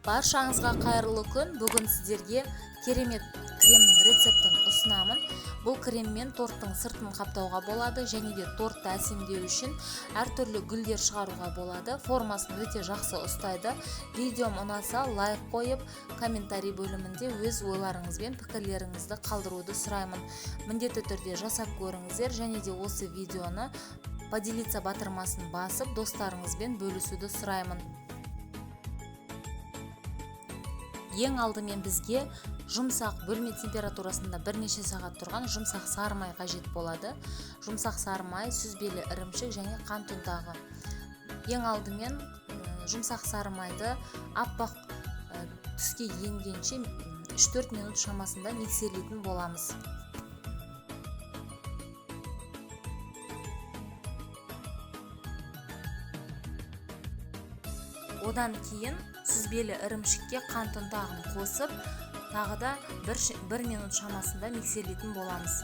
Баршаңызға қайырлы күн. Бүгін сіздерге керемет кремнің рецептін ұсынамын. Бұл креммен торттың сыртын қаптауға болады және де тортты әсемдеу үшін әртүрлі гүлдер шығаруға болады. Формасын өте жақсы ұстайды. Видеом ұнаса лайк қойып, комментарий бөлімінде өз ойларыңыз бен пікірлеріңізді қалдыруды сұраймын. Міндетті түрде жасап көріңіздер және де осы видеоны поделиться батырмасын басып достарыңызбен бөлісуді сұраймын. Ең алдымен бізге жұмсақ бөлме температурасында бірнеше сағат тұрған жұмсақ сары май қажет болады. Жұмсақ сары май, сүзбелі ірімшік және қант ұнтағы. Ең алдымен жұмсақ сары майды аппақ түске енгенше 3-4 минут шамасында миксерлейтін боламыз. Одан кейін сүзбелі ірімшікке қант ұнтағын қосып, тағы да 1 минут шамасында миксерлейтін боламыз.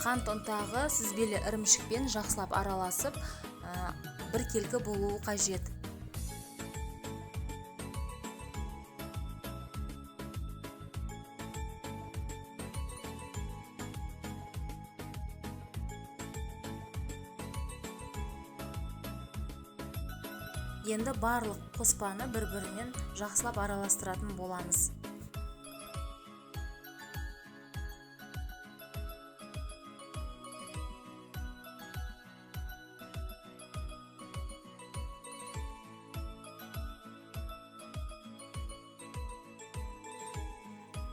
Қант ұнтағы сүзбелі ірімшікпен жақсылап араласып, біркелкі болуы қажет. Енді барлық қоспаны бір-бірімен жақсылап араластыратын боламыз.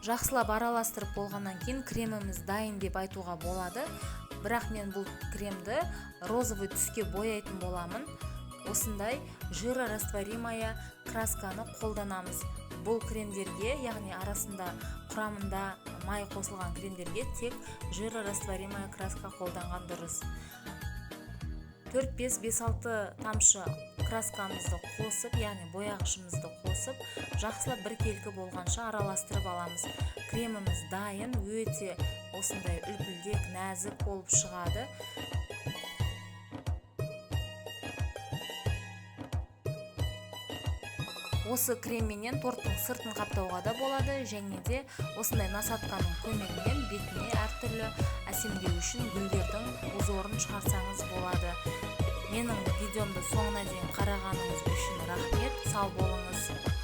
Жақсылап араластырып болғаннан кейін креміміз дайын деп айтуға болады. Бірақ мен бұл кремді розовый түске бояйтын боламын. Осындай жирорастворимая красканы қолданамыз. Бұл кремдерге, яғни арасында құрамында май қосылған кремдерге тек жирорастворимая краска қолданған дұрыс. 4-5, 5-6 тамшы краскамызды қосып, яғни бояғышымызды қосып, жақсылап біркелкі болғанша араластырып аламыз. Креміміз дайын, өте осындай үлпілдек, нәзік болып шығады. Осы кремменен торттың сыртын қаптауға да болады және де осындай насадканың көмегімен бетіне әртүрлі әсемдеу үшін гүлдердің узорын шығарсаңыз болады. Менің видеомды соңына дейін қарағаныңыз үшін рахмет, сау болыңыз.